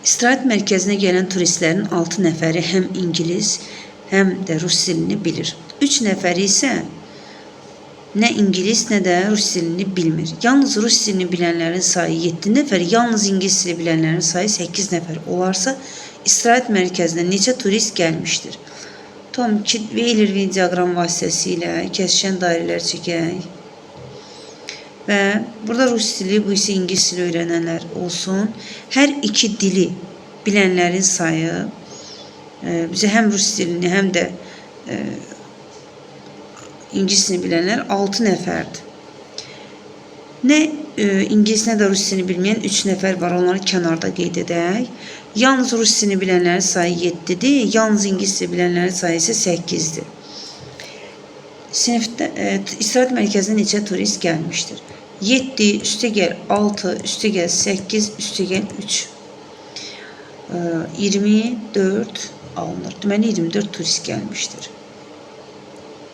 İstirahət mərkəzinə gələn turistlərin 6 nəfəri həm ingilis, həm də rus dilini bilir. 3 nəfəri isə nə ingilis, nə də rus dilini bilmir. Yalnız rus dilini bilənlərin sayı 7 nəfər, yalnız ingilis dili bilənlərin sayı 8 nəfər olarsa, istirahət mərkəzinə neçə turist gəlmişdir? Tom Weyler diaqram vasitəsilə kəsişən dairələr çəkək. Və burada rus dili, bu isə ingilis dili öyrənənlər olsun. Hər iki dili bilənlərin sayı bizə həm rus dilini, həm də ingilis dilini bilənlər 6 nəfərdir. Nə ingilis, nə də rus dilini bilməyən 3 nəfər var. Onları kənarda qeyd edək. Yalnız rus dilini bilənlərin sayı 7-dir. Yalnız ingilis dili bilənlərin sayı isə 8-dir. Sinifdə istirahət mərkəzinə neçə turist gəlmişdir? 7 üstə gəl 6 üstə gəl 8 üstə gəl 3. 24 alınır. Deməli 24 turist gəlmişdir.